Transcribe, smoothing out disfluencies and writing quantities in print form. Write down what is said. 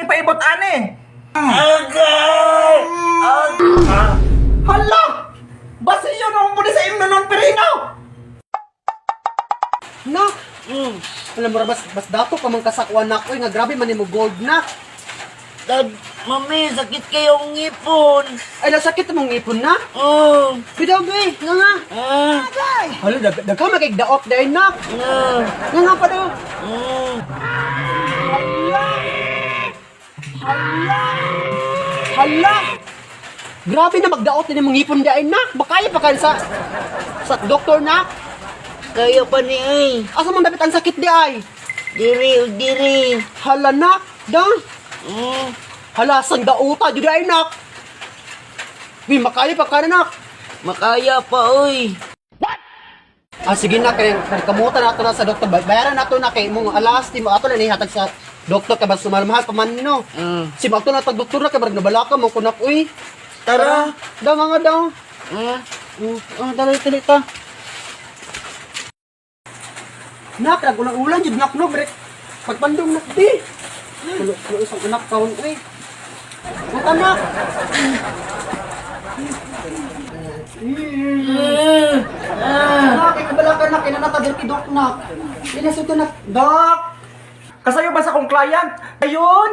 ipaibot ani. Agay! Ah. Hala! Basta yun ang muna sa imno nun, Perino! Nak! Alam mo ra, bas, bas dato pa man kasakwan nak, oy, nga grabe man nimo gold nak. Dad, mami, sakit kayong ngipon. Ay, nasakit mong ngipon na. Oh. Bidaw, be, nga nga. Ah. Hala, dagka makigdaot dahil nak. Ah. Nga nga pa daw. Hala! Grabe na magdaot din mong ngipon dahil nak. Bakaya pa kayo sa doktor nak. Kaya pa ni ay. Asa man dapat ang sakit di ay? Diri, o diri. Hala nak, da. Hala, sang dauta jud ay nak. Uy, makaya pa ka na nak. Makaya pa, oy. Ah, sige na, kay kay kamutan nato na sa doktor. Bayaran nato na kay mong alas, di mo ato na nihatag sa doktor kay basta mahal pa man no. Si mo ato na tag doktor na kay barag nabala ka mo kunak uy. Tara. Daw nga daw. Ah, dali dali ta. Nak, ulan-ulan jud nak no brek. Pagpandong nak di. Tulo tulo isang anak kaon uy. Punta nak. Nak, kay kabala ka nak, kinanata diri dok nak. Inasuto nak, dok. Kasayo ba sa akong client? Ayun!